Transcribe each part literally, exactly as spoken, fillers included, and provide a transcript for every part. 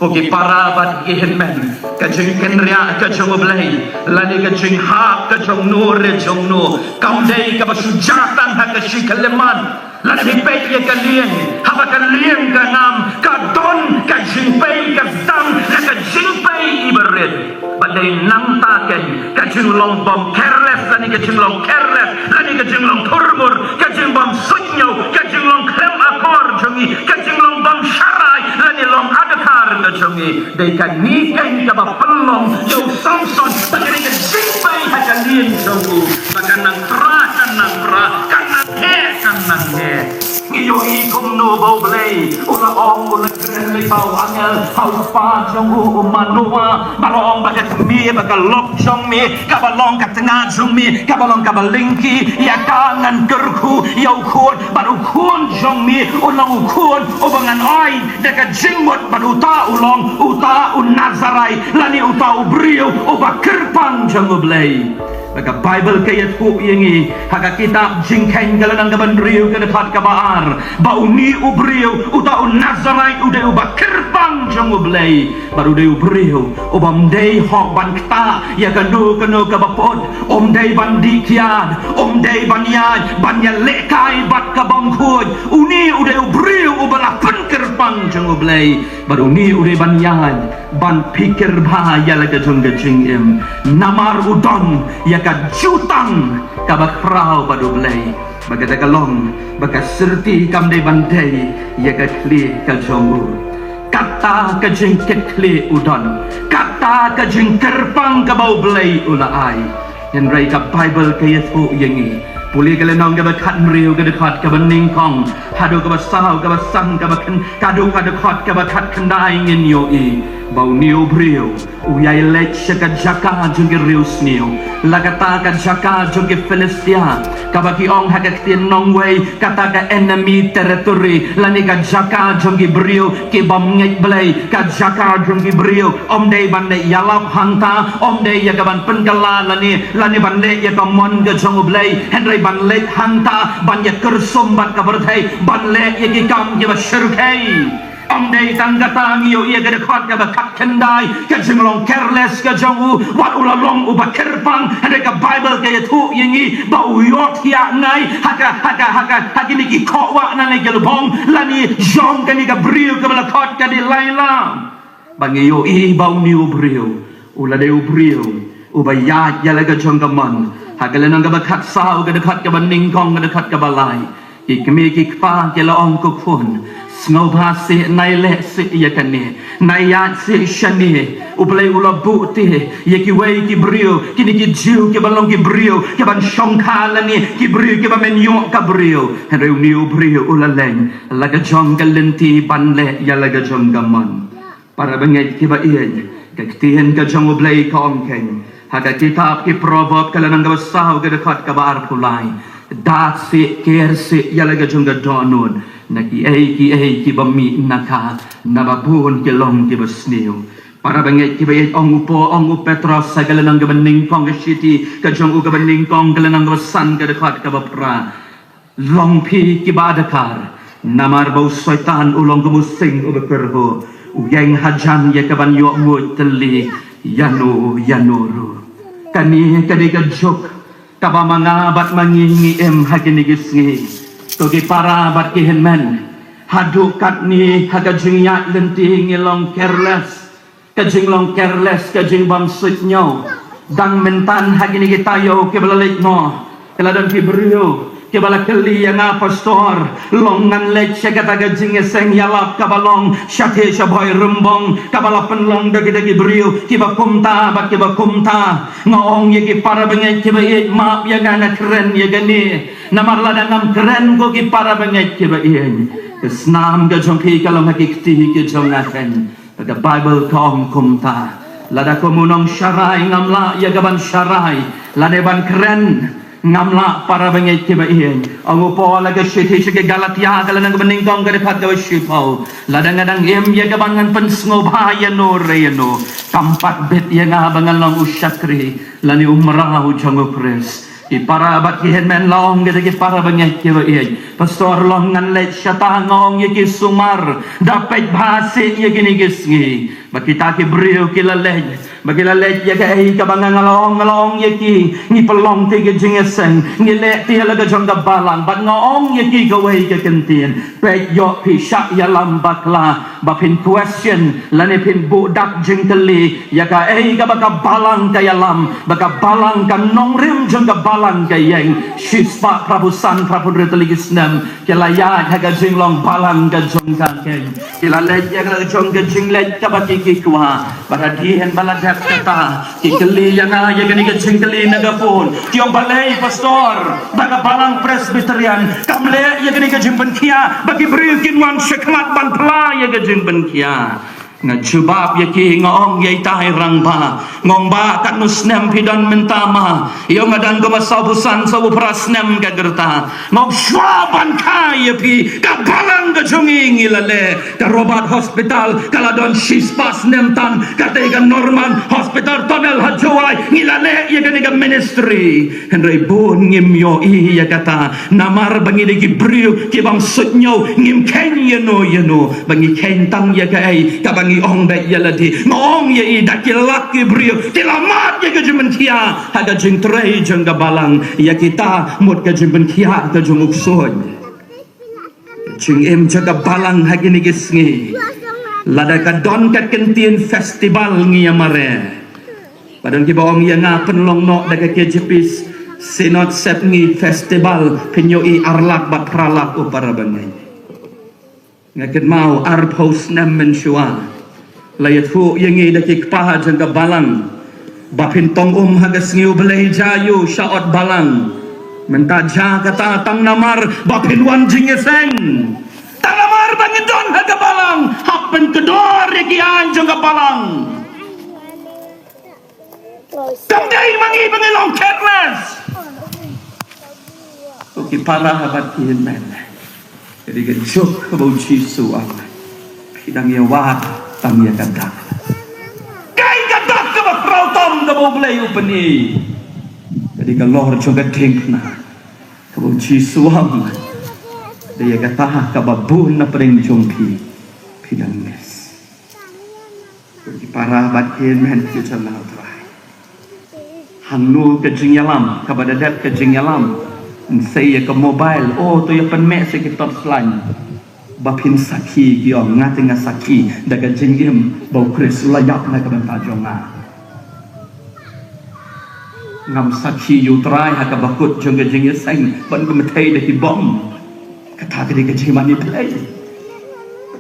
Ko ki para bad ki hynmen, ka jingkynriah ka jong U Blei, lane ka jinghap ka jong no re jong no, kam dei kaba shu jia tang ha ka shi khyllipmat. Lada phi peit ïa ka lieng, haba ka lieng ka ngam, ka don ka jingpei ka sdang na ka jingpei iba rit. Ba dei nangta keiñ ka jinglong bym careless lane ka jinglong careless lane ka jinglong thurmur, ka jingbym suidñiew, ka jinglong khlem akor jong ngi, ka jinglong bym sharai lane long adkhar ka jong ngi. Dei kane keiñ kaba pynlong ïa u Samson ba ka dei ka jingpei ha ka lieng jong u, ba kan nang pra, kan nang pra, kan nang heh, kan nang heh. Ngi ïohi kumno ba U Blei u la ong, u la kren lypa u angel ha u kpa jong u, u Manoa, ba la ong ba ka kmie ba ka lok jong me kaba long ka tnga jong me kaba long kaba lyngkhi, ïa ka ngan kyrkhu ïa u khun, bad u khun jong me un long u khun uba ngan ai da ka jingmut, bad uta u long uta u Nazarite lane uta u briew uba kyrpang jong U Blei. Ba ka Baibl ka ïathuh ïa ngi ha ka kitab Jingkheiñ ka lynnong kaba hynriew ka dkhot kaba ar, ba une u briew uta u Nazarite u dei uba kyrpang jong U Blei. Bad u dei u briew ubym dei hok ban ktah ïa kano kano kaba put, um dei ban dih kiad, um dei ban ïaid ban ïalehkai bad ka bym khuid. Une u dei u briew uba la pynkyrpang jong U Blei. Bad une u dei ban ïaid ban phikir bha ïa la ka jong ka jingim. Namar u don ïa ka jutang kaba khraw bad U Blei. Ba kata ka long ba ka syrti kam dei ban dei ïa ka khlieh ka jong u. Kata ka jingkitkhlieh u don, kata ka jingkyrpang kaba U Blei u la ai. Hynrei ka Baibl ka ïathuh ïa ngi, pule ka lynnong kaba khathynriew ka dkhot kaba nyngkong haduh kaba saw, kaba san, kaba khyndai, haduh ka dkhot kaba khatkhyndai ngin ïohi ba une u briew u ïai leit sha ka jaka jong ki riewsniew, la kata ka jaka jong ki Philistia, kaba ki ong ha ka ktien nongwei kata ka enemy territory, lane ka jaka jong ki briew ki bym ngeit Blei, ka jaka jong ki briew. Um dei ban leit ïalap hangta, um dei ïa ka ban pynkylla lane, lane ban leh ïa ka mon ka jong U Blei, hynrei ban leit hangta ban ïa kyrsum bad ka pyrthei, ban leh ïa ki kam kiba shyrkhei. Um dei tang kata, ngi ïohi ïa ka dkhot kaba khatkhyndai, ka jinglong careless ka jong u, wat u la long uba kyrpang, hynrei ka Baibl ka ïathuh ïa ngi ba u ïohthiah ngai ha ka, ha ka, ha ka, ha kine ki khohwah na ne ki lbong, lane jong kane ka briew kaba la khot ka Delilah. Ba ngi ïohi ba une u briew u la dei u briew uba ïaid ïa la ka jong ka mon. Ha ka lynnong kaba khatsaw ka dkhot kaba nyngkong, ka dkhot kaba lai, ki kmie ki kpa ki la ong, ko khun, sngewbha seh, nai leh seh ïa kane, nai ïaid seh shane. U Blei u la buh te ïa kiwei ki briew, kine ki Jiw kiba long ki briew kiban shongkha lane ki briew kiba men ïoh ka briew. Hynrei une u briew u la leh la ka jong ka lynti ban leh ïa la ka jong ka mon. Para bangeit kiba ïeit, ka ktien ka jong U Blei ka ong keiñ ha ka kitab ki Proverb ka lynnong kaba saw ka dkhot kaba arphew lai, da seh, ker seh ïa la ka jong ka dohnud na kiei kiei kiba mih na ka, naba bun ki long kiba sniew. Para bangeit kiba ïeit, ong u Paul, ong u Petros ha ka lynnong kaba nyngkong ka shithi ka jong u kaba nyngkong ka lynnong kaba san ka dkhot kaba phra, long phi kiba adkhar, namar ba u Soitan u long kum u sing uba kyrhuh, u ïeng hajan ïa kaban ïoh nguid tylli ïano ïano ruh. Kane ka dei ka juk kaba ma nga bad ma ngi ngi im ha kine ki sngi. To ki para bad ki hynmen, haduh katne ha ka jingïaid lynti ngi long careless. Ka jinglong careless, ka jingbym suidñiew. Dang mynta ha kine ki taïew kiba la leit noh, ki la don ki briew kiba la kylli ïa nga, Pastor, long ngan leit sha kata ka jingïaseng ïalap kaba long shatei sha Bhoirymbong, kaba la pynlong da kita ki briew kiba kumta bad kiba kumta. Nga ong ïa ki para bangeit kiba ïeit, map ïa nga, nga kren ïa kane. Namar lada ngam kren, ko ki para bangeit kiba ïeit, ka snam ka jong phi ka long ha ki kti ki jong nga keiñ. Ka Baibl ka ong kumta. Lada kum u nongsharai ngam lah ïa kaban sharai, lane ban kren ngam lah, para bangeit kiba ïeit. Ong u Paul ha ka shithi sha ki Galatia ka lynnong kaba nyngkong ka dkhot kaba shiphew, lada nga dang im ïa kaban ngan pynsngewbha ïano re ïano, kam pat bit ïa nga ba ngan long u shakri lane u mraw jong u Khrist. Ki para bad ki hynmen, la ong kita ki para bangeit kiba ïeit. Pastor, long ngan leit shata, nga ong ïa ki sumar, da peit bha seh ïa kine ki sngi. Ba kita ki briew ki la leit, ba ki la leit ïa kaei kaba nga, nga la ong, nga la ong ïa ki, ngi pynlong te ka jingïaseng, ngi leh te la ka jong ka balang, bad nga ong ïa ki kawei ka kyntien. Peit, ïoh phi shah ïalam bakla, ba phin question lane phin buh dak jingkylli ïa kaei kaba ka balang ka ïalam, ba ka balang, ka nongrim jong ka balang ka ïeng. Shispah phra phew san, phra phew hynriew tylli ki snem ki la ïaid ha ka jinglong balang ka jong ka keiñ. Ki la leit ïa ka jong ka jingleit kaba ki, ki kwah. Bad hadien ba la dep kata, ki kylli ïa nga ïa kane ka jingkylli na ka phone. Ki ong, balei Pastor, ba ka balang Presbyterian kam leh ïa kane ka jingpynkhiah, ba ki briew kin wan shakhmat ban phla ïa ka jingpynkhiah? Nga jubab ïa ki, nga ong, ïa itai rangbah, nga ong, bah, katno snem phi don mynta ma? Ïa, nga dang kumba saw phew san, saw phew phra snem ka rta. Nga ong, shuwa ban kha ïa phi, ka balang ka jong ngi, ngi la leh. Ka Robert Hospital ka la don shispah snem tan, kata ka Norman Hospital Tunnel ha Jowai, ngi la leh ïa kane ka ministry. Hynrei bun ngim ïohi ïa kata, namar ba ngi dei ki briew ki bym suidñiew, ngim kheiñ ïano ïano, ba ngi kheiñ tang ïa kaei kaba ngi ong beit ïa lade. Nga ong ïa i, da ki lak ki briew ki la mad ïa ka jingpynkhiah ha ka jingtrei jong ka balang. Ïa kita mut ka jingpynkhiah ka jong u ksuid. Jingim jong ka balang ha kine ki sngi, lada ka don ka kyntien festival, ngi ïa mareh. Ba don kiba ong ïa nga, pynlong noh da ka K J P Synod Sepngi festival, pynïohi ar lak bad phra lak, u para bangeit. Nga kynmaw arphew snem mynshuwa, la ïathuh ïa ngi da ki kpa jong ka balang ba phin tong um ha ka sngi U Blei, jia ïa u sha ot balang. Mynta jia kata tang namar ba phin wan jingïaseng. Tang namar ba ngi don ha ka balang, hap pynkordor ïa ki aiñ jong ka balang. Kam dei ma ngi ba ngi long careless. Ko ki para bad ki hynmen, ka dei ka juk kaba U Jisu u ong, phi dang ïa wad tang ïa ka dak. Kaei ka dak kaba khraw tam kaba U Blei u pyni? Ka dei ka lor jong ka diengphna kaba U Jisu u ong, dei ïa kata kaba bun na pdeng jong phi, phi dang miss. Ki para bad ki hynmen ki jong U Trai, hangno ka jingïalam kaba da dep ka jingïalam? Yn sei ïa ka mobile, oh, to ïa pynmih sa ki torchlight ba phin sakhi. Ki ong, nga te nga sakhi da ka jingim ba U Khrist u la ïap na ka bynta jong nga. Ngam sakhi ïa U Trai ha kaba kut jong ka jingïaseng ban kynmaw da ki bom. Kata ka dei ka jingmane Blei.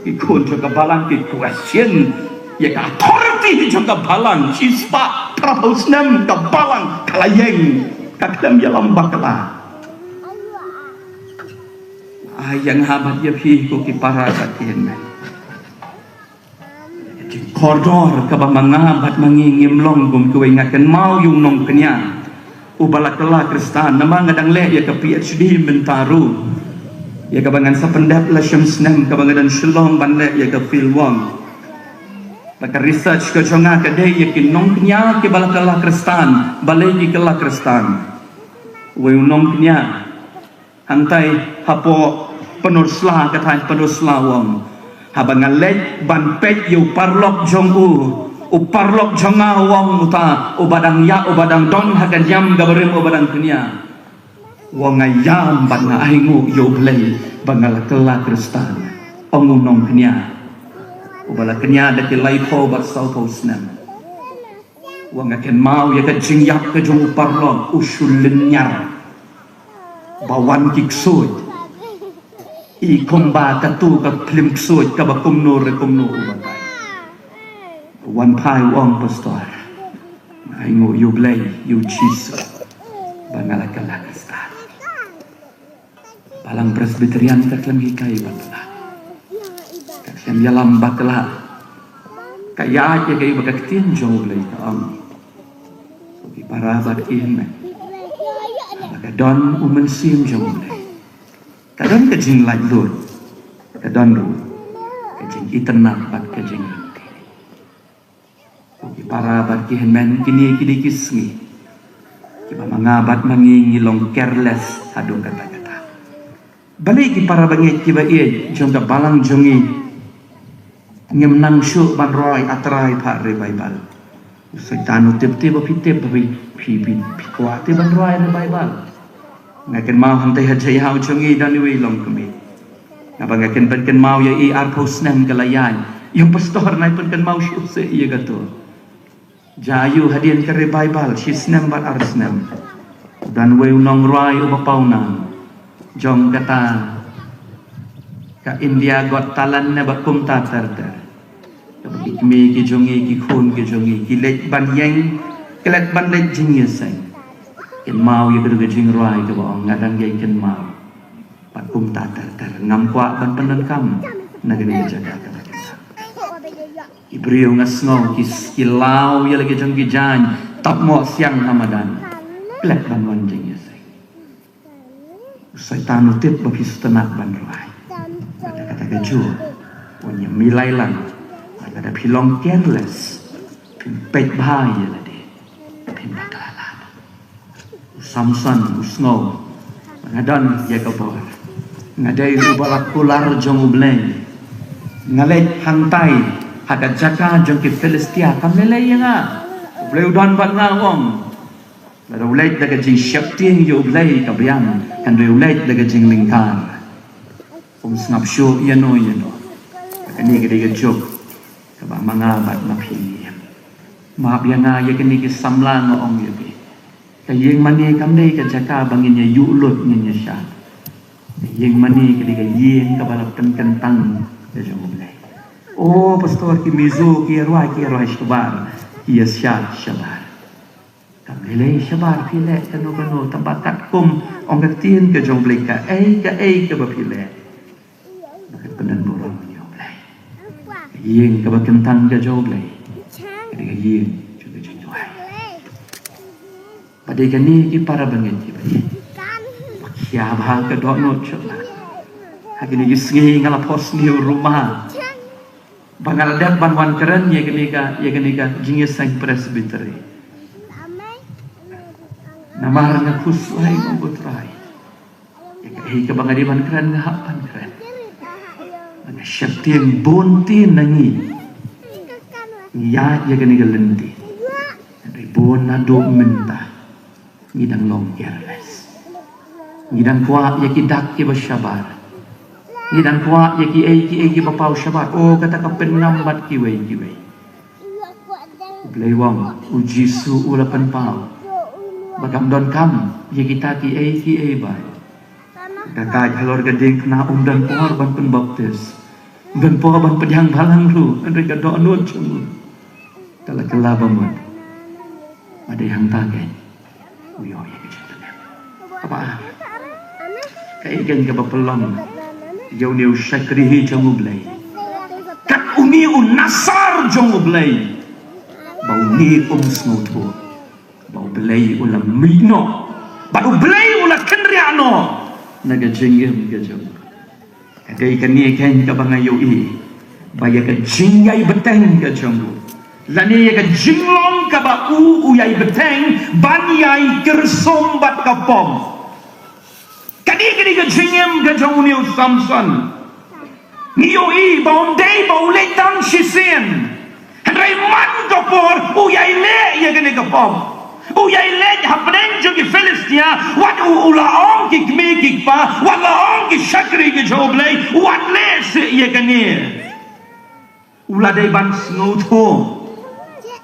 Ki khun jong ka balang ki question ïa ka authority jong ka balang. Shispah phra phew snem ka balang ka la ïeng, ka khlem ïalam bakla. Ai ïa nga bad ïa phi, ko ki para bad ki hynmen. Kordor kaba ma nga bad ma ngi ngim long kum kiwei. Nga kynmaw ïa u nongkñia uba la kylla Khristan, namar nga dang leh ïa ka P H D mynta ruh, ïa kaba ngan sa pyndep la shim snem, kaba nga dang Shillong ban leh ïa ka field work. Bad ka research ka jong nga ka dei ïa ki nongkñia kiba la kylla Khristan. Balei ki kylla Khristan? Wei u nongkñia hangtai hapoh Pynursla, ka thaiñ Pynursla, u ong, haba nga leit ban peit ïa u paralok jong u, u paralok jong nga, u ong, uta uba dang ïa, uba dang don ha ka niam ka barim, uba dang kñia, u ong, nga ïam bad nga ainguh ïa U Blei ba nga la kylla Khristan. Ong u nongkñia uba la kñia da ki laiphew bad sawphew snem, u ong, nga kynmaw ïa ka jingïap ka jong u paralok, u shu lynñiar ba wan ki ksuid. I kumba katu ka phlim ksuid kaba kumno re kumno u batai. Wan phai u ong, Pastor, nga ainguh ïa U Blei, ïa U Jisu, ba nga la kylla Khristan. Balang Presbyterian ka khlem hikai bakla, ka khlem ïalam bakla. Ka ïaid ïa kaei ba ka Ktien jong U Blei ka ong. Ko ki para bad ki hynmen, haba ka don u Mynsiem jong U Blei, ka don ka jinglaitluid, ka don ruh ka jingitynnad bad ka jingrynti. Ko ki para bad ki hynmen, kine ki dei ki sngi Ba ma nga bad ma ngi ngi long careless haduh katta katta. Balei ki para bangeit kiba ïeit jong ka balang jong ngi ngim nang shuh ban rwai A Trai phah revival? U Soitan u tip te ba phi tip ba phi phi phi phi kwah te ban rwai revival. Nga kynmaw hangtei ha jaihaw jong ngi don iwei i longkmie. Nga ba nga kynpet kynmaw ïa i arphew snem ka la ïaid. Ïa u pastor nai pynkynmaw shuh seh ïa kato. Jaihaw hadien ka revival shi snem bad ar snem. Don uwei u nongrwai uba pawnam jong kata ka India Got Talent ne ba kumta ter ter. Kaba ki kmie ki jong ngi, ki khun ki jong ngi ki leit ban ïeng, ki leit ban leit jingïaseng. Kynmaw ïa kata ka jingrwai kaba ong, nga dang ïai kynmaw. Bad kumta ter ter, ngam kwah ban pyndonkam na kane ka jaka kata kata. Ki briew nga sngew ki ki law ïa la ki jong ki jaiñ, tap ngoh siang ha madan. Leit ban wan jingïaseng. U Soitan u tip ba phi sngewtynnat ban rwai. Kata kata ka jur. Wan ïa milai lang. Kata phi long careless. Phin peit bha ïa lade. Phin bakla lad. U Samson u sngew ba nga don ïa ka bor. Nga dei uba la kular jong U Blei. Nga leit hangtai ha ka jaka jong ki Philistia, kam lei lei ïa nga. U Blei u don bad nga, u ong. Lada u leit da ka jingsheptieng ïa U Blei ka biang, hynrei u leit da ka jinglyngkar. Um sngap shuh ïano ïano. Kane ka dei ka juk kaba ma nga bad ma phi ngi ïam. Map ïa nga ïa kine ki samla, nga ong ïa phi. Ka ïing mane kam dei ka jaka ba ngin ïa ïuh lut, ngin ïa shad. Ka ïing mane ka dei ka ïing kaba la pynkyntang da jong U Blei. O pastor, ki Mizo ki ïa rwai, ki ïa rwai shabar, ki ïa shad shabar. Kam lei lei shabar phi leh kano kano, tang ba katkum ong ka ktien ka jong U Blei, kaei kaei kaba phi leh, ba kan pyndonkam burom ïa U Blei. Ka ïing kaba kyntang ka jong U Blei ka dei ka ïing jong ka jingduwai. Ba dei kane ki para bangeit kiba ïeit. Ba khia bha ka dohnud sha U Blei. Ha kine ki sngi nga la poi sniew ruh ma ba nga la dep ban wan kren ïa kane ka, ïa kane ka jingïaseng Presbytery. Namar nga khuslai, nga khuslai. Ïa kaei kaba nga dei ban kren nga hap ban kren. Ba nga sheptieng bun tin na ngi ngi ïaid ïa kane ka lynti. Hynrei bun naduh mynta ngi dang long careless. Ngi dang kwah ïa ki dak kiba shabar. Ngi dang kwah ïa kiei kiei kiba paw shabar. O kata ka pynngam bad kiwei kiwei. U Blei u ong, u Jisu u la pynpaw ba kam donkam ïa kita kiei kiei ba. Da kait halor ka diengphna um don por ban pynbaptis. Um don por ban pdiang balang ruh, hynrei ka dohnud jong u ka la kylla ba mut. Ba dei hangta kein u ïoh ïa ka jingpynim. Kaba ar, kaei kein kaba pynlong ïa une u shakri jong U Blei? Kat une u nasar jong U Blei, ba une um sngewthuh ba U Blei u la mih noh bad U Blei u la kynriah noh na ka jingim ka jong u. Ka dei kane kein kaba nga ïohi ba ïa ka jingïai bteng ka jong u, lane ïa ka jinglong kaba u u ïai bteng ban ïai kyrsum bad ka pop. Ka dei, ka dei ka jingim ka jong une u Samson. Ngi ïohi ba um dei ba u leit tang shisien. Hynrei man ka por u ïai leh ïa kane ka pop. U ïai leit hapdeng jong ki Philistia, wat u, u la ong ki kmie ki kpa, wat la ong ki shakri ki jong U Blei, wat leh seh ïa kane. U la dei ban sngewthuh.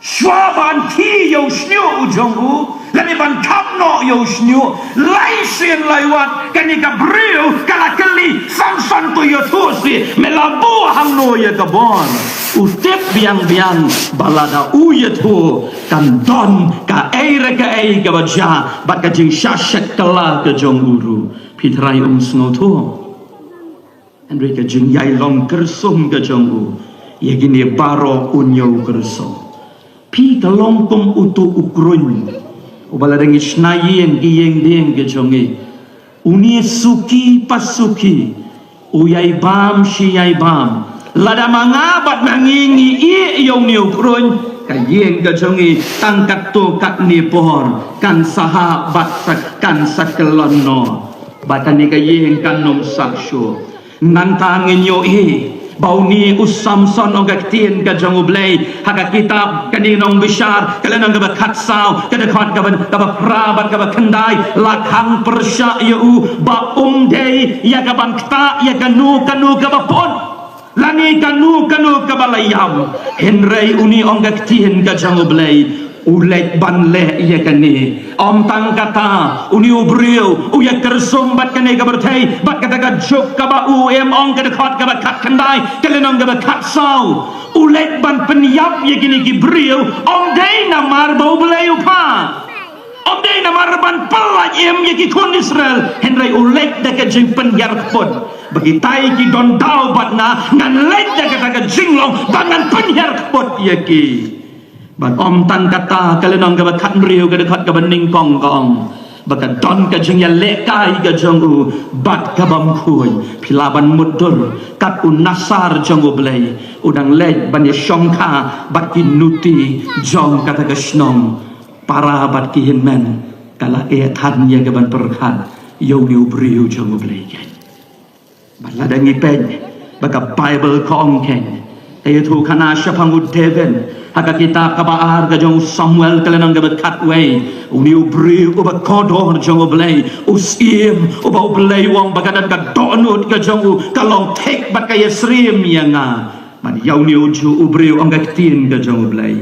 Shuwa ban khie ïa u shñiuh u jong u, la dei ban kham noh ïa u shñiuh. Lai sien lai wat kane ka briew ka la kylli, Samson, to ïathuh seh, me la buh hangno ïa ka bor? U tip biang biang ba lada u ïathuh kan don kaei re kaei kaba jia bad ka jingshah shet kylla ka jong u ruh. Phi trai um sngewthuh. Hynrei ka jingïai long kyrsum ka jong u ïa kine baroh un ïoh kyrsum. Phi ka long kum uto u kruiñ uba la dang ïa shna ïing ki ïing dieng ka jong ngi. Une suki pa suki u ïai bam shi ïai bam. Lada ma nga bad ma ngi ngi ïeh ïa une u kruiñ, Ka ïing ka jong ngi tang katto katne por kan sa hap bad sa, kan sa kyllon noh. Bad kane ka ïing kan nym sah shuh. Nangta ngin ïohi ba une u Samson, ong ka ktien ka jong U Blei ha ka kitab kane Nongbishar, ka lynnong kaba khatsaw, ka dkhot kaba, kaba phra bad kaba khyndai, la khang pyrshah ïa u ba um dei ïa kaban ktah ïa kano kano kaba put lane kano kano kaba la ïam. Hynrei une, ong ka ktien ka jong U Blei, u leit ban leh ïa kane. Ym tang kata, une u briew u ïa kyrsum bad kane ka pyrthei, bad kata ka juk kaba u im, ong ka dkhot kaba khatkhyndai, ka lynnong kaba khatsaw, u leit ban pynïap ïa kine ki briew, ym dei namar ba U Blei u phah, ym dei namar ban pyllait im ïa ki khun Israel, hynrei u leit da ka jingpynhiar kput ba kitai ki don daw bad nga, ngan leit da kata ka jinglong ba ngan pynhiar kput ïa ki. Bad ym tang kata, ka lynnong kaba khathynriew, ka dkhot kaba nyngkong ka ong ba ka don ka jingïalehkai ka jong u bad ka bym khuid. Phi lah ban mutdur kat u Nasar jong U Blei, u dang leit ban ïashongkha bad ki nuti jong kata ka shnong. Para bad ki hynmen, ka la eh than ïa kaban pyrkhat ïa une u briew jong U Blei kein. Bad lada ngi peit ba ka Baibl ka ong kein, ka ïathuhkhana shaphang u David ha ka kitab kaba ar ka jong u Samuel, ka lynnong kaba khatwei, une u briew uba kordor jong U Blei, u syiem uba U Blei u ong ba ka don ka dohnud ka jong u ka long thik bad ka ïasyriem ïa nga. Bad ïa une u juh u briew, ong ka ktien ka jong U Blei,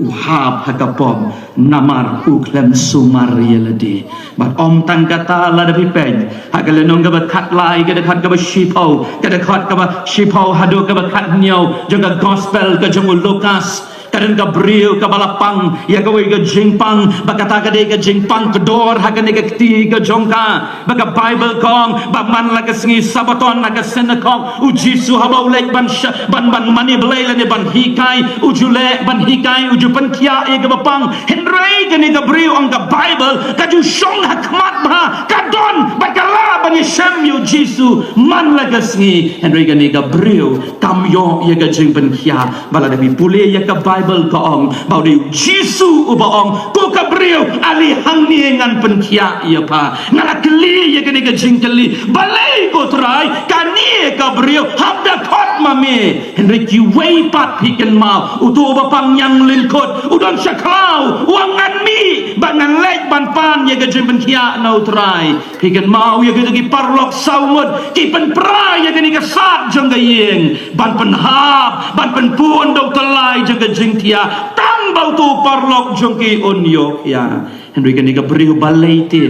u hap ha ka pop namar u khlem sumar ïa lade. Bad ym tang kata, lada phi peit ha ka lynnong kaba khatlai, ka dkhot kaba shiphew, ka dkhot kaba shiphew haduh kaba khathynñiew jong ka Gospel ka jong u Lukas, ka don ka briew kaba la pang ïa kawei ka jingpang, ba kata ka dei ka jingpang kdor ha kane ka kti ka jong ka. Ba ka Baibl ka ong ba man la ka sngi Sabbaton, ha ka synagog, u Jisu haba u leit ban sha-, ban, ban mane Blei lane ban hikai, u ju leh ban hikai, u ju pynkhiah ïa kaba pang. Hynrei kane ka briew, ong ka Baibl, ka ju shong ha khmat bha, ka don bad ka lah ban ïashem ïa u Jisu man la ka sngi. Hynrei kane ka briew kam ïoh ïa ka jingpynkhiah. Ba lada phi pule ïa ka Baibl ka ong ba u dei u Jisu uba ong, ko ka briew, ale hangne ngan pynkhiah ïa pha. Nga la kylli ïa kane ka jingkylli, balei ko Trai, kane ka briew hap da khot ma me? Hynrei kiwei pat, phi kynmaw, uto uba pang ñianglyngkut u don sha khlaw, u ong, ngan mih ba ngan leit ban pan ïa ka jingpynkhiah na u Trai. Phi kynmaw ïa kito ki paralok saw ngut ki pynpra ïa kane ka sad jong ka ïing ban pynhap, ban pynpun da u tyllai jong ka jingthiah, tang ba uto u paralok jong ki un ïoh ïa. Hynrei kane ka briew, balei te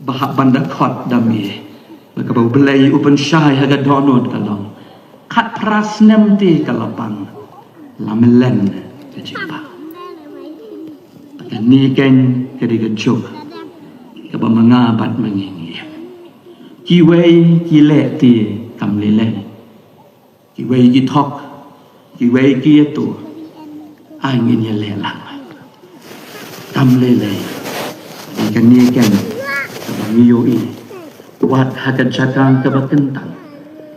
ba hap ban da khot da me? Ba kaba U Blei u pynshai ha ka dohnud ka long, khatphra snem te ka la pang, la mlien ka jingpang. Kane kein ka dei ka juk kaba ma nga bad ma ngi ngi im. Kiwei ki leh te kam lei lei. Kiwei ki thok, kiwei ki ïathuh. Ai, ngin ïaleh lang. Kam lei lei. Kane kein kaba ngi ïohi. Wat ha ka jaka kaba kyntang,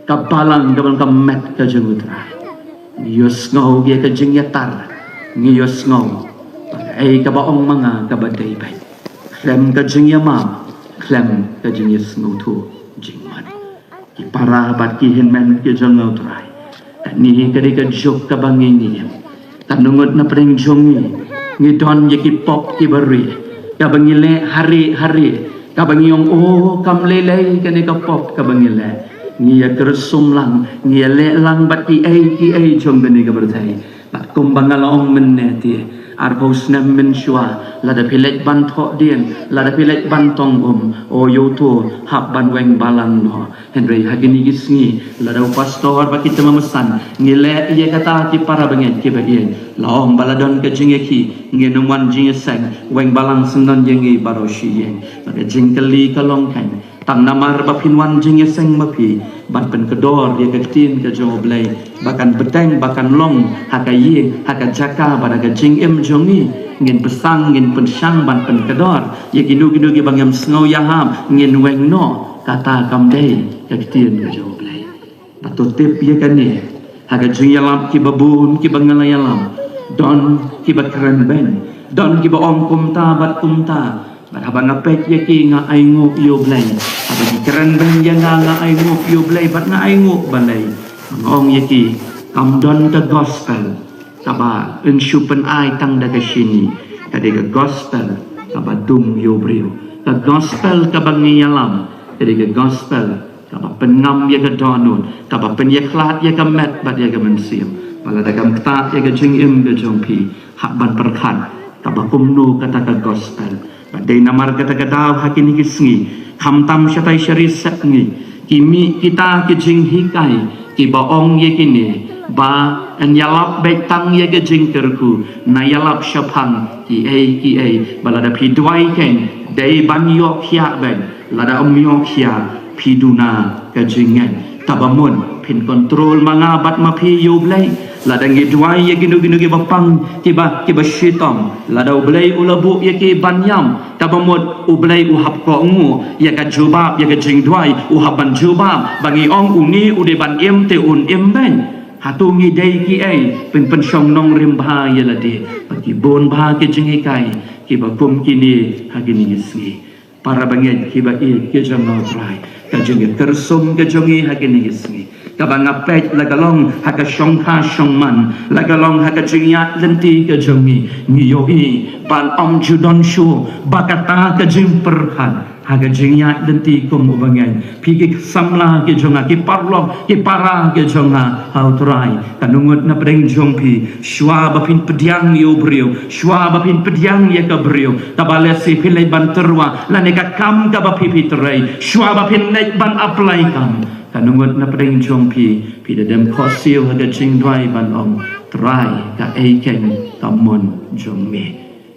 ka balang kaba long ka met ka jong u Trai, ngi ïohsngew ïa ka jingïatar, ngi ïohsngew ba kaei kaba ong ma nga kaba dei beit. Khlem ka jingïamap, khlem ka jingïasngewthuh jingmut. Ki para bad ki hynmen ki jong u Trai, kane ka dei ka juk kaba ngi ngi im. Katno ngut na pdeng jong ngi, ngi don ïa ki pop kiba rieh, kaba ngi leh harieh harieh, kaba ngi ong, o, kam lei lei kane ka pop kaba ngi leh. Ngi ïa kyrsum lang, ngi ïa leh lang bad kiei kiei jong kane ka pyrthei. Bad kumba nga la ong mynne te, arphew snem mynshuwa, lada phi leit ban thoh dien, lada phi leit ban tong um, o, ïa uto hap ban weng balang noh. Hynrei ha kine ki sngi, lada u pastor bad ki tymmen basan ngi leh ïa kata, ki para bangeit kiba ïeit, la ong ba la don ka jingïakhih, ngin ym wan jingïaseng, weng balang syndon ïa ngi baroh shi ïing. Bad ka jingkylli ka long kein, tang namar ba phin wan jingïaseng ma phi ban pynkordor ïa ka ktien ka jong U Blei, ba kan bteng, ba kan long ha ka ïing, ha ka jaka bad ha ka jingim jong ngi, ngin pyrshang, ngin pyrshang ban pynkordor ïa kino kino kiba ngim sngew ïahap, ngin weng noh. Kata kam dei ka ktien ka jong U Blei. Bad to tip ïa kane ha ka jingïalap kiba bun kiba nga la ïalam. Don kiba kren beiñ, don kiba ong kumta bad kumta, bad haba nga peit ïa ki nga ainguh ïa U Blei. Haba ki kren beiñ ïa nga, nga ainguh ïa U Blei bad nga ainguh balei. Nga ong ïa ki, kam don ka gospel kaba yn shu pynai tang da ka shini. Ka dei ka gospel kaba dung ïa u briew. Ka gospel kaba ngi ïalam ka dei ka gospel kaba pynngam ïa ka dohnud, kaba pynïakhlad ïa ka met bad ïa ka mynsiem. Ba lada kam ktah ïa ka jingim ka jong phi, hap ban pyrkhat kaba kumno kata ka gospel. Ba dei namar kata ka daw ha kine ki sngi, khamtam shatai sha ri sepngi, ki mih kita ki jinghikai kiba ong ïa kine, ba yn ïalap beit tang ïa ka jingkyrkhu, na ïalap shaphang kiei kiei. Ba lada phi duwai keiñ, dei ban ïoh khiah beiñ, lada ym ïoh khiah, phi duna ka jingngeit. Kaba mut phin kontrol ma nga bad ma phi ïa U Blei. Lada ngi duwai ïa kino kino kiba pang, kiba, kiba shitom, lada U Blei u la buh ïa ki ban ïam, kaba mut U Blei u hap kohnguh ïa ka jubab ïa ka jingduwai, u hap ban jubab. Ba ngi ong une u dei ban im te un im beiñ. Hato ngi dei kiei? Pyn, pynshong nongrim bha ïa lade. Ba ki bun bha ki jinghikai kiba kum kine ha kine ki sngi. Para bangeit kiba ïeit ki jong U Trai, ka jingïakyrsum ka jong ngi ha kine ki sngi, kaba nga peit la ka long ha ka shongkha shongman, la ka long ha ka jingïaid lynti ka jong ngi, ngi ïohi ban ym ju don shuh ba kata ka jingpyrkhat ha ka jingïaid lynti kum u bangeit. Phi ki samla ki jong nga, ki paralok, ki para ki jong nga ha U Trai, kano ngut na pdeng jong phi, shuwa ba phin pdiang ïa u briew, shuwa ba phin pdiang ïa ka briew, kaba lehse phi leit ban tyrwa, lane ka kam kaba phi phi trei, shuwa ba phin leit ban apply kam, kano ngut na pdeng jong phi, phi da dem khohsiew ha ka jingduwai ban ong, Trai, kaei keiñ ka mon jong me.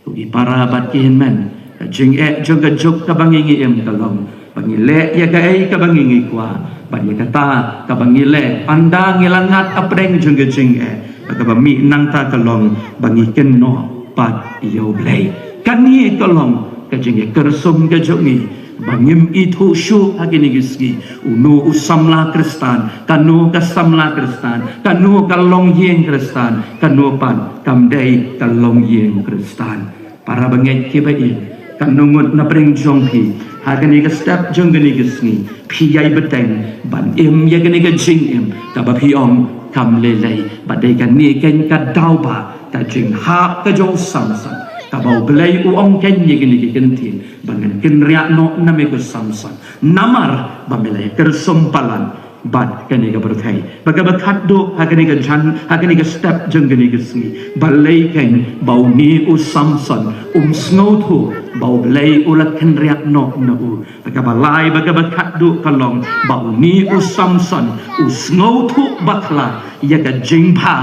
Ko ki para bad ki hynmen, ka jingeh jong ka juk kaba ngi ngi im ka long ba ngi leh ïa kaei kaba ngi ngi kwah, bad ïa kata kaba ngi leh, ynda ngi la ngat hapdeng jong ka jingeh, ba kaba mih nangta ka long ba ngi kynnoh pat ïa U Blei. Kane ka long ka jingïakyrsum ka jong ngi, ba ngim ithuh shuh ha kine ki sngi uno u samla Khristan, kano ka samla Khristan, kano ka longïing Khristan, kano pat kam dei ka longïing Khristan. Para bangeit kiba ïeit, kano ngut na pdeng jong phi ha kane ka step jong kine ki sngi, phi ïai bteng ban im ïa kane ka jingim kaba phi ong, kam lei lei, ba dei kane keiñ ka daw ba, ka jinghap ka jong u Samson, kaba U Blei u ong keiñ ïa kine ki ktien, ba ngan kynriah noh na me ko Samson, namar ba me la ïakyrsum palat bad kane ka pyrthei. Ba kaba khatduh ha kane ka jan, ha kane ka step jong kane ka sngi, balei keiñ ba une u Samson um sngewthuh ba U Blei u la kynriah noh na u. Ba kaba lai, ba kaba khatduh ka long ba une u Samson u sngewthuh bakla ïa ka jingbha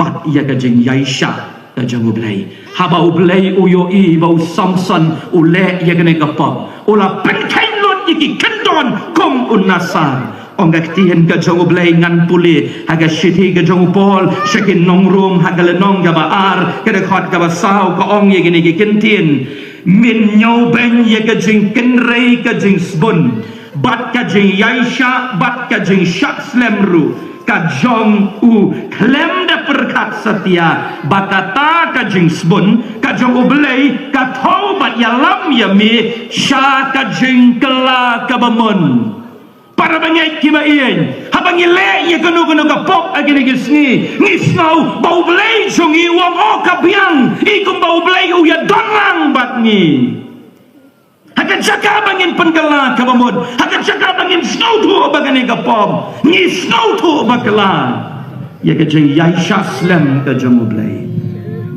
bad ïa ka jingïaishah ka jong U Blei. Haba U Blei u ïohi ba u Samson u leh ïa kane ka pop, u la pynkheiñ lut ïa ki kyndon kum u Nasar. Ong ka ktien ka jong U Blei, ngan pule ha ka shithi ka jong u Paul sha ki nong Rom ha ka lynnong kaba ar, ka dkhot kaba saw, ka ong ïa kine ki ktien, mynñiew beiñ ïa ka jingkynrei ka jingsbun, bad ka jingïaishah bad ka jingshah slem ruh ka jong u, khlem da pyrkhat satia ba kata ka jingsbun ka jong U Blei ka thew bad ïalam ïa me sha ka jingkylla kaba mon. Para bangeit kiba ïeit, haba ngi leh ïa kano kano ka pop ha kine ki sngi, ngi sngew ba U Blei jong ngi u ong, oh, ka biang, i kumba U Blei u ïadon lang bad ngi. Ha ka jaka ba ngin pynkylla kaba mut, ha ka jaka ba ngin sngewthuh ba kane ka pop, ngi sngewthuh bakla ïa ka jingïaishah slem ka jong U Blei.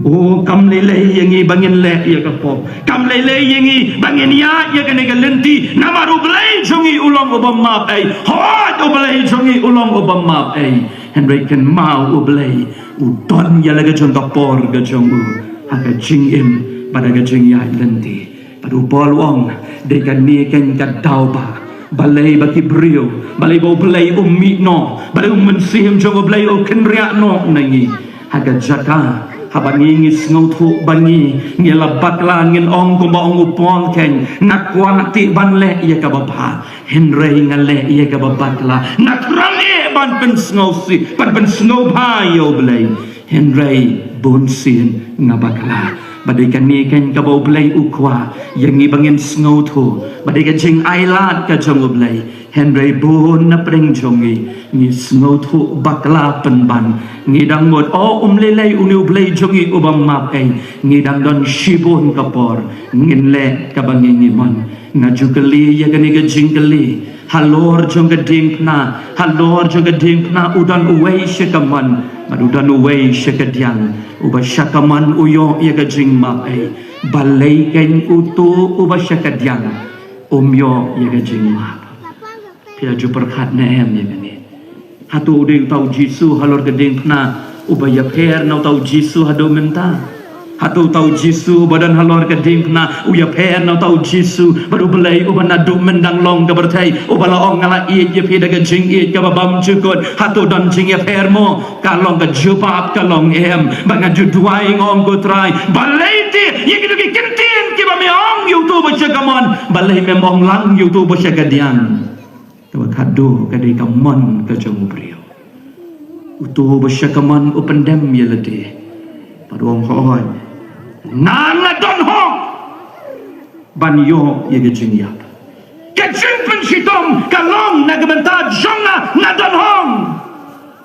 O, kam lei lei ïa ngi ba ngin leh ïa ka pop, kam lei lei ïa ngi ba ngin ïaid ïa kane ka lynti, namar U Blei jong ngi u long uba map ei. Hooid, U Blei jong ngi u long uba map ei. Hynrei kynmaw, U Blei u don ïa la ka jong ka por ka jong u ha ka jingim bad ha ka jingïaid lynti. Bad u Paul u ong, dei kane keiñ ka daw ba, balei ba ki briew, balei ba U Blei um mih noh, balei u Mynsiem jong U Blei u kynriah noh na ngi. Ha ka jaka haba ngi ngi sngewthuh ba ngi ngi la bakla, ngin ong kumba ong u Paul keiñ, nga kwah te ban leh ïa kaba bha, hynrei nga leh ïa kaba bakla, nga kyrpad ban pynsngewsih, ban pynsngewbha ïa U Blei. Hynrei Bun sien nga bakla. Ba dei kane keiñ kaba U Blei u kwah ïa ngi ba ngin sngewthuh ba dei ka jingailad ka jong U Blei. Hynrei bun na pdeng jong ngi ngi sngewthuh bakla pynban. Ngi dang mut, o, um lei lei une U Blei jong ngi uba map ei. Ngi dang don shibun ka por ngin leh kaba ngi ngi mon. Nga ju kylli ïa kane ka jingkylli. Halor jong ka diengphna, halor jong ka diengphna u don uwei sha ka mon bad u don uwei sha ka diang. Uba sha ka mon u ïoh ïa ka jingmap ei. Balei keiñ uto uba sha ka diang um ïoh ïa ka jingmap? Phi la ju pyrkhat ne em ïa kane? Hato u dei uta U Jisu halor ka diengphna uba ïapher na uta U Jisu haduh mynta? Hato uta U Jisu uba don halor ka diengphna u ïapher na uta U Jisu bad U Blei uba naduh myndang long ka pyrthei, uba la ong, nga la ïeit ïa phi da ka jingïeit kaba bymjukut? Hato don jingïapher mo? Ka long ka jubab, ka long em. Ba nga ju duwai, nga ong, ko Trai, balei te ïa kito ki kyntien kiba me ong ïa uto ba sha ka mon, balei mem ong lang ïa uto ba sha ka diang? Kaba khatduh ka dei ka mon ka jong u briew. Uto ba sha ka mon u pyndem ïa lade bad u ong, hooid, nga nga don hok ban ïoh ïa ka jingïap. Ka jingpynshitom ka long na ka bynta jong nga, nga don hok.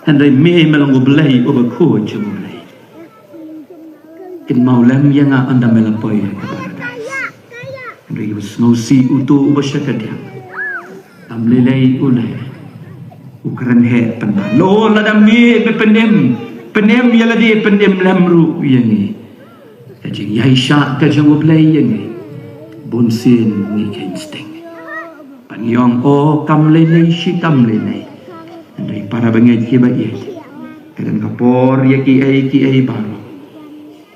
Hynrei me me long U Blei uba khuid jong U Blei. Kynmaw lem ïa nga ynda me la poi ha ka paradais. Hynrei u sngewsih uto uba sha ka diang. Kam lei lei u leh, u kren heh pynban. Lo lada me me pynim, pynim ïa lade, pynim lem ruh ïa ngi. Ka jingïaishah ka jong U Blei ïa ngi bun sien ngi kheiñ sting. Ban ïong, o, kam lei lei shi kam lei lei. Hynrei para bangeit kiba ïeit, ka don ka por ïa kiei kiei baroh.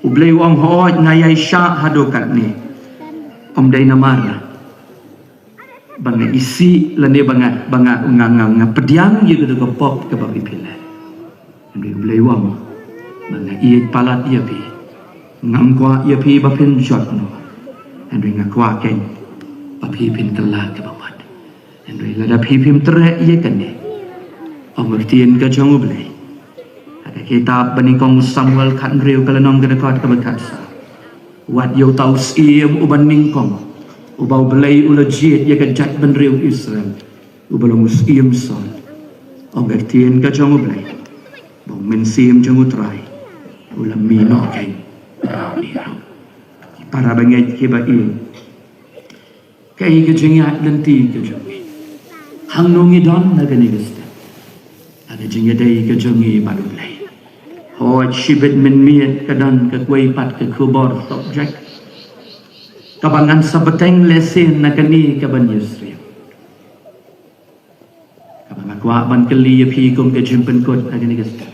U Blei u ong, hooid, nga ïaishah haduh katne. Ym dei namar ba nga isih lane ba nga, ba nga, nga, nga, nga pdiang ïa kata ka pop kaba phi phi leh. Hynrei U Blei u ong ba nga ïeit palat ïa phi. Ngam kwah ïa phi ba phin jot noh. Hynrei nga kwah keiñ ba phi phin kylla kaba mut. Hynrei lada phi phim treh ïa kane, ong ka ktien ka jong U Blei ha ka kitab ba nyngkong u Samuel khathynriew ka lynnong ka dkhot kaba khatsaw. Wat ïa uta u syiem uba nyngkong uba U Blei u la jied ïa ka jaitbynriew Israel, uba long u syiem Saul. Ong ka ktien ka jong U Blei ba u mynsiem jong U Trai u la mih noh keiñ. Para bangeit kiba ïeit, kaei ka jingïaid lynti ka jong ngi? Hangno ngi don ha kane ka step ha ka jingïadei ka jong ngi bad U Blei? Hooid, shibit mynmiet ka don ka kawei pat ka khubor subject kaba ngan sa bteng lehse na kane kaban ïasyriem. Kaba nga kwah ban kylli ïa phi kum ka jingpynkut ha kane ka step.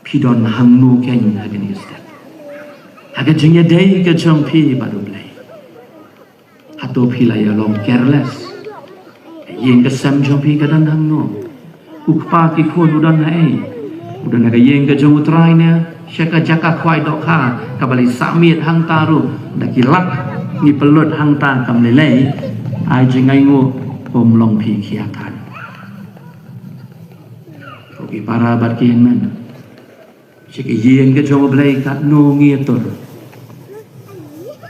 Phi don hangno keiñ ha kane ka step ha ka jingïadei ka jong phi bad U Blei? Hato phi la ïa long careless? Ka ïing ka sem jong phi ka don hangno? U kpa ki khun u don haei? U don ha ka ïing ka jong U Trai ne sha ka jaka khwai dohkha kaba la sah miet hangta ruh da ki lak ngi pynlut hangta? Kam lei lei, ai jingainguh, ym long phi khia than. Ko ki para bad ki hynmen, sha ka ïing ka jong U Blei katno ngi ïatur?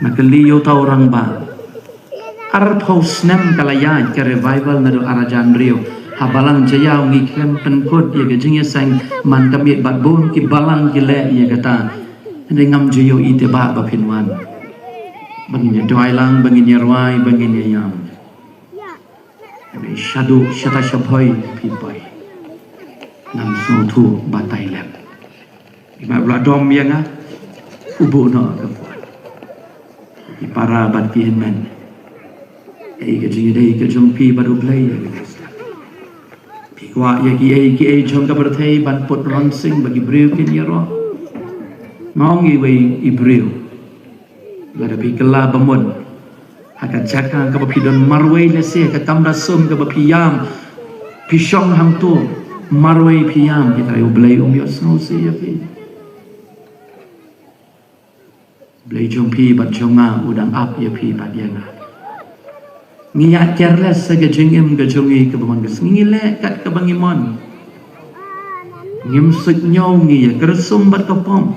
Nga kylli ïa uta u rangbah. Arphew snem ka la ïaid ka revival naduh ar hajar hynriew. Ha balang Jaïaw ngi khlem pynkut ïa ka jingïaseng man ka miet bad bun ki balang ki leh ïa kata. Hynrei ngam ju ïohi te bah ba phin wan ba ngin ïa duwai lang, ba ngin ïa rwai, ba ngin ïa ïam. Hynrei shaduh shata shaphoi phi poi, ngam sngewthuh batai lem. Imat u la dom ïa nga, u buh noh ka phone. Ki para bad ki hynmen, kaei ka jingïadei ka jong phi bad U Blei ïa kane ka step? Phi kwah ïa kiei kiei jong ka pyrthei ban put ronsing ba ki briew kin ïaroh? Nga ong iwei i briew, lada phi kylla ba mut ha ka jaka kaba phi don marwei, lehse ha ka kamra sum kaba phi ïam, phi shong hangto marwei phi ïam, ki trai, U Blei um ïohsngew shuh ïa phi. Blei jong phi bad jong nga u dang ap ïa phi bad ïa nga. Ngi ïa careless ha ka jingim ka jong ngi kaba man ka sngi, ngi leh kat kaba ngi mon. Ngim suidñiew ngi ïa ka rysum bad ka pom.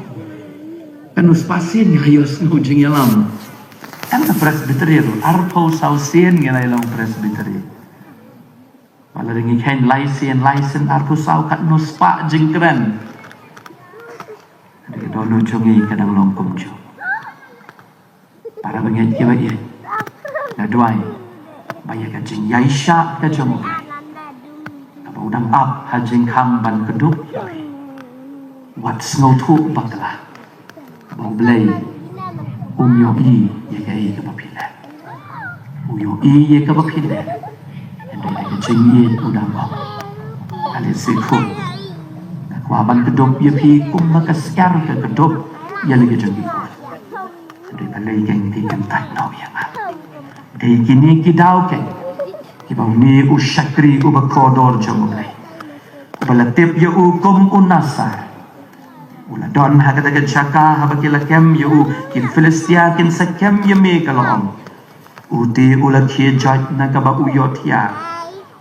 Katno spah sien ngi la ïohsngew jingïalam. Em, ka Presbytery ruh arphew saw sien ngi la ïa long Presbytery. Ba lada ngi kheiñ lai sien, lai sien arphew saw, katno spah jingkren. Hynrei ka dohnud jong ngi ka dang long kumjuh. Para bangeit kiba ïeit, nga duwai ba ïa ka jingïaishah ka jong U Blei, kaba u dang ap ha jingkhang ban kdup ïa phi, wat sngewthuh bakla ba U Blei um ïohi ïa kaei kaba phi leh. U ïohi ïa kaba phi leh. Hynrei da ka jingïeit u dang ong, ale, se khun, nga kwah ban kdup ïa phi kumba ka syiar ka kdup ïa la ka jong ki khun. Hynrei balei kein phi kyntait noh ïa nga? Dei kine ki daw kein kiba une u shakri uba kordor jong U Blei, uba la tip ïa u kum u Nasar, u la don ha kata ka jaka haba ki la kem ïa u ki Philistia kin sa kem ïa me, ka la ong. U te u la khie joit na kaba u ïohthiah.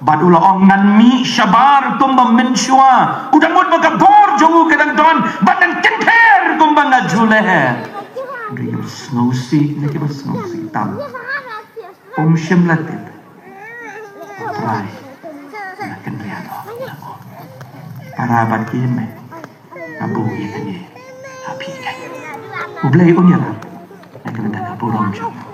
Bad u la ong, ngan mih shabar kumba mynshuwa. U dang mut ba ka bor jong u ka dang don bad ngan kynther kumba nga ju leh. Hynrei kiba sngewsih ne kiba sngewsih tam, um shym la tip. U Trai u la kynriah noh. Para bad ki mei, nga buh ïa kane ha phi kein. U Blei un ïarap na ka bynta ka burom jong u.